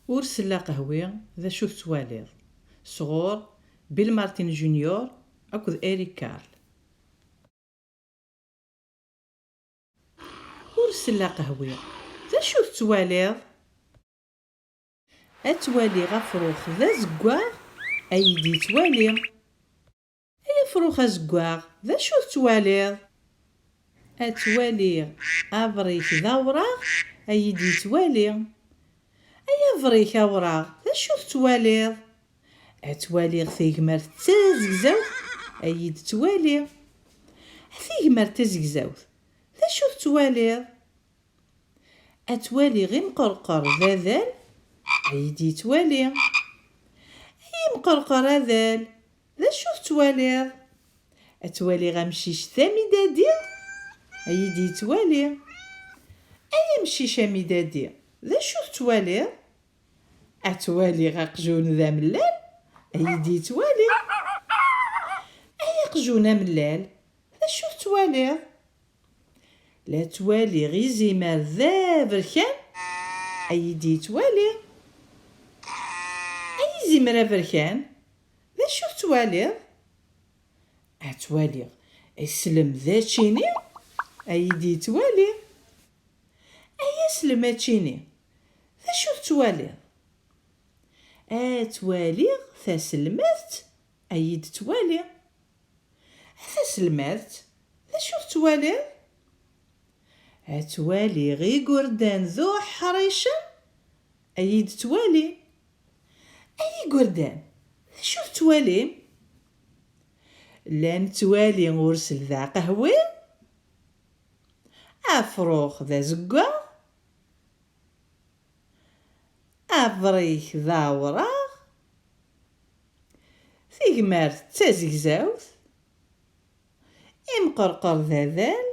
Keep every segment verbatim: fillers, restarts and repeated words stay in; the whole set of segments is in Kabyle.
Ur sell a qehwi, d acu tettwaliḍ? Sɣur Bill Martin Junior akked Eric Carle. Ur sell a qehwi, d acu tettwaliḍ? Ad twaliɣ afrux d azeggaɣ, ay d-yettwali. Ay afrux azeggaɣ, d acu tettwaliḍ? Ad twaliɣ abṛik d awraɣ, ay d-yettwali. Ay abṛik awraɣ, d acu tettwaliḍ? Ad twaliɣ tagmert d tazegzawt, ay d-tettwali. A tagmert tazegzawt, d acu tettwaliḍ? Ad twaliɣ imqerqer d adal, ay d-yettwali. Ay imqerqer adal, d acu tettwaliḍ? Ad twaliɣ amcic d amidadi, ay d-yettwali. Ay amcic amidadi, d acu tettwaliḍ? Ad twaliɣ aqjun d amellal, ay d-yettwali. Ay aqjun amellal, d acu tettwaliḍ? La ttwaliɣ izimer d aberkan, ay d-yettwali. Ay izimer aberkan, d acu tettwaliḍ? Ad twaliɣ aslem d ačini, ay d-yettwali. Ay aslem ačini, d acu tettwaliḍ? Ad twaliɣ taselmadt, ay d-twali. A taselmadt, d acu tettwaliḍ? Ad twaliɣ igerdan d uḥricen, ay d-twali. Ay igerdan, d acu tettwalim? Llan ttwali ursel d aqehwi, afrux d azeggaɣ, abṛik d awraɣ, tigmert d tazegzawt, imqerqer d adal,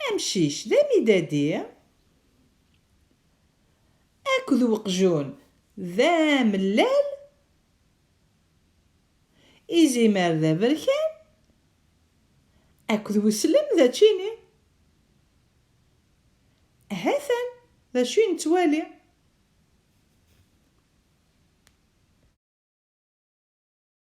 amcic d amidadi, akked weqjun d amellal, izimer d aberkan, akked weslem d ačini. Ha-t-an d acu i nettwali.